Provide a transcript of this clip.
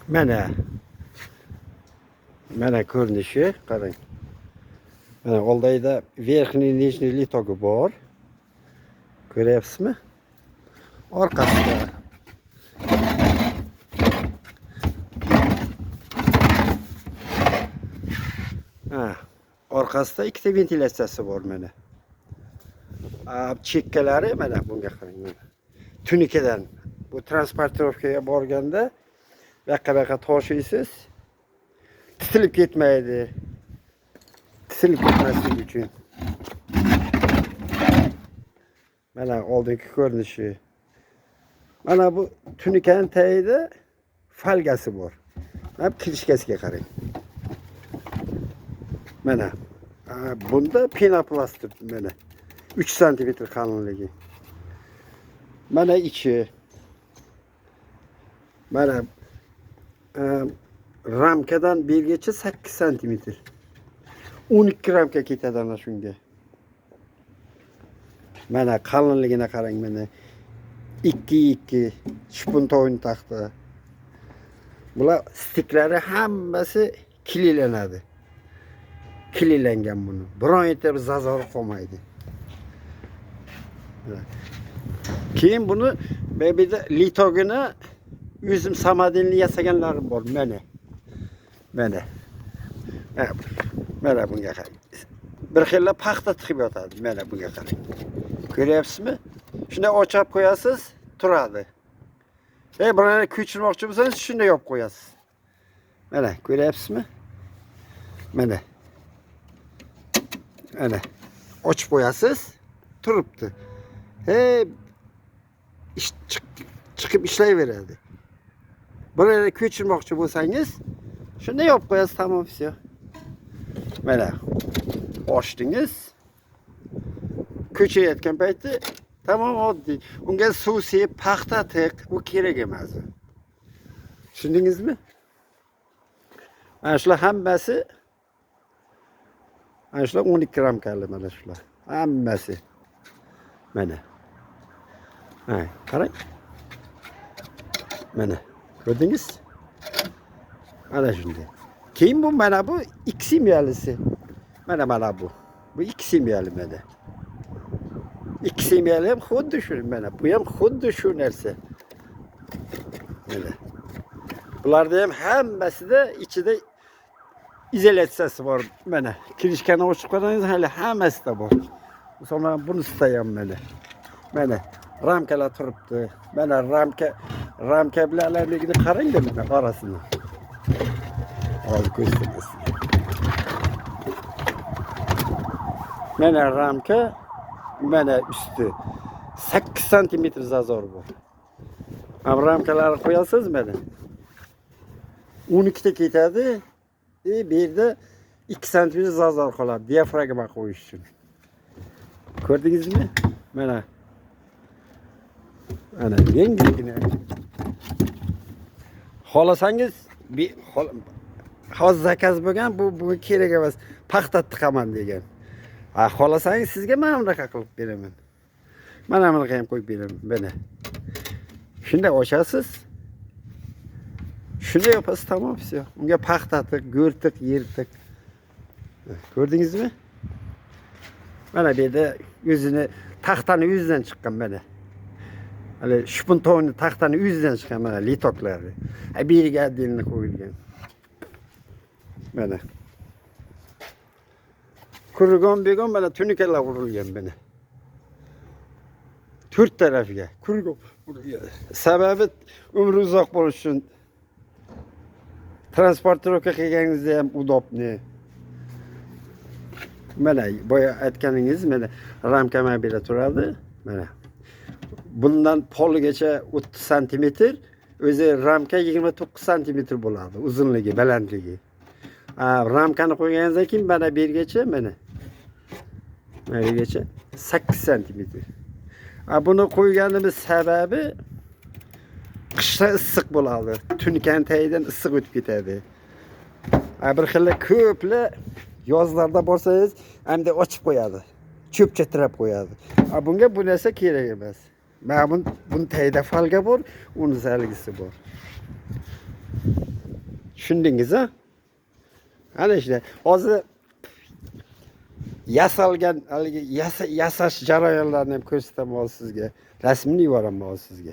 Mana. Mana ko'rinishi, qarang. Mana oldida верхний, нижний литок i bor. Ko'ryapsizmi? Orqasida. Ha, orqasida ikkita ventilyatsiyasi bor mana. Chekkalari mana bunga qarang mana. Tunikadan bu transportirovkaga borganda bu yoqqa bu yoqqa toshiysiz. Titilib ketmaydi. Titilib ketmasligi uchun. Mana oldingi ko'rinishi. Mana bu tunikaning tagida falgasi bor. Mana bu kirishkasiga qarang. Mana bunda penoplast turibdi mana. 3 santimetr qalinligi. Mana ichi. Mana ramkadan bergacha 8 santimetr. 12 ramka ketadi ana shunga. Mana qalinligini qarang mana. 2-2 shpuntovni taxta. Bular stiklari hammasi kililanadi. Kililangan buni. Biron yerda bir zazori qolmaydi. Keyin buni bu yerda litogini o'zim samadinli yasaganlarim bor mana. Mana. Mana bunga qarang. Bir xil paxta tiqib yotadi. Mana bunga qarang. Ko'ryapsizmi? Shunday ochib qo'yasiz, turadi. Birini ko'chirmoqchi bo'lsangiz shunday yopib qo'yasiz. Mana ko'ryapsizmi? Mana. Mana ochib qo'yasiz, turibdi. Ish chiqib ishlayveradi. Birini ko'chirmoqchi bo'lsangiz, shunday yopib qo'yasiz, tamom, vse. Mana ochdingiz. Ko'chirayotgan payti tamom oddiy. Unga suv sep, paxta tiq, u kerak emas. Tushundingizmi? Mana shular hammasi, mana shular 12 ramkali mana shular. Hammasi. Mana. Ha, qarang. Mana, ko'rdingiz? Mana shunday. Keyin bu mana bu ikki semyalisi. Mana mana bu. Bu ikki semyali mana. Ikki semyali ham xuddi shu mana. Bu ham xuddi shu narsa. Mana. Bularda ham hammasida ichida izolyatsiyasi bor. Mana kirishkani ochib qo'ysangiz hali hammasida bor. Masalan, bunisida ham mana. Mana ramkalar turibdi. Mana ramka bilanlarligini qarang-da mana orasini. Hozir ko'rsataman sizga. Mana ramka, mana usti 8 santimetr zazor bor. Mana ramkalarni qo'yasiz mana. 12 ta ketadi. Bu yerda 2 santimetr zazor qoladi diafragma qo'yish uchun. Ko'rdingizmi? Mana. Mana yengilgina. Xohlasangiz hozir zakaz bo'lgan, bu kerak emas. Paxta tiqaman degan. Ha, xohlasangiz sizga mana bunaqa qilib beraman. Mana bunaqa ham qo'yib beraman. Mana. Shunday ochasiz. Shunday yopasiz, tamom, vse. Unga paxta tiq, go'r tiq, yer tiq. Ko'rdingizmi? Mana bu yerda o'zini taxtani o'zidan chiqqan mana. Hali shpuntovni taxtani o'zidan chiqqan mana litoklari. Ha, bu yerga отдельно qo'yilgan. Mana. Kurgon begon mana tunikalar urilgan mana. To'rt tarafiga kurgon urilgan. Sababi umri uzoq bo'lishi uchun transportirovka qilganingizda ham udobni. Mana boya aytganingiz mana ramka mana bu yerda turadi. Mana. Bundan poligacha 30 santimetr, o'zi ramka 29 santimetr bo'ladi uzunligi, balandligi. Ramkani qo'yganingizdan keyin mana bu yergacha mana. Mana bu yergacha 8 santimetr. Buni qo'yganimiz sababi qishda issiq bo'ladi. Tunukan tagidan issiq o'tib ketadi. Bir xil ko'plar yozlarda borsangiz endi ochib qo'yadi. Cho'pcha tirab qo'yadi. Bunga bu narsa kerak emas. Mana buni tagida falga bor, uni zaligisi bor. Tushundingiz a? Ana işte hozir yasalgan haligi yasash jarayonlarini ham ko'rsataman hozir sizga. Rasmini yuboraman hozir sizga.